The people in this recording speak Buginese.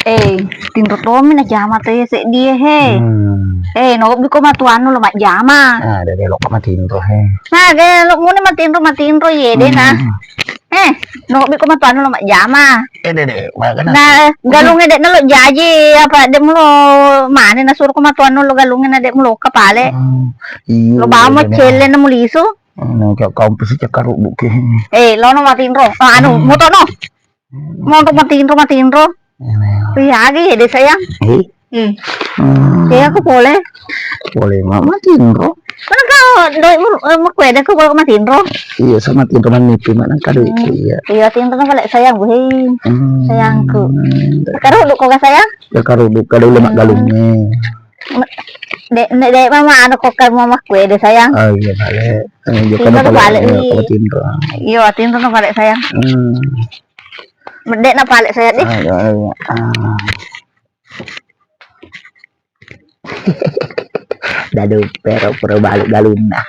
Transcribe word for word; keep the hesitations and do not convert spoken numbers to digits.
Eh, tinro tommi na jama to ye seddie he. Hmm. Eh, nobbi ko matuannu lo majjama. Ah, de, de lo matinro he. Nah, de lo muni matinro, matinro ye de na. Hmm. Eh, nobbi ko matuannu lo majjama. Eh, de, de, makana. Nah, galungnge de na lo jaji apa de mulo mane na suro ko matuannu lo galungnge na de mulo kapale. Hmm. Iya, lo bamo de, de. Celle na mulisu. Hmm, kayak kampus cakkaruddu ke. Eh, lo no matinro. Ah, anu, hmm. Moto no. Mau untuk matinro, matinro. Iya. Iya, agi ya, desa yang. Eh? Hmm. Hmm. Iya, aku boleh. Boleh, Mak. Matinro. Mana kau, doi mu, eh, makuede kau boleh matinro? Iya, sama tinro manipi, Mak, nang kado itu, hmm. Iya. Iya, tinro nang balik sayang, gue. Hmm. Sayangku. Sekarang duduk kau gak sayang? Ya, karo duka dulu, Mak, hmm. Galungnya. Dek, dek, dek, mama, anu kau kan mama kue deh, sayang. Oh, iya, balik. Eh, tinro balik, balik, iya, wi. Kau tinro. Iya, tinro nang balik sayang. Hmm. Medek na pale saya deh. Ah, iya, iya. Ah. Dadu pero pura balik galunna.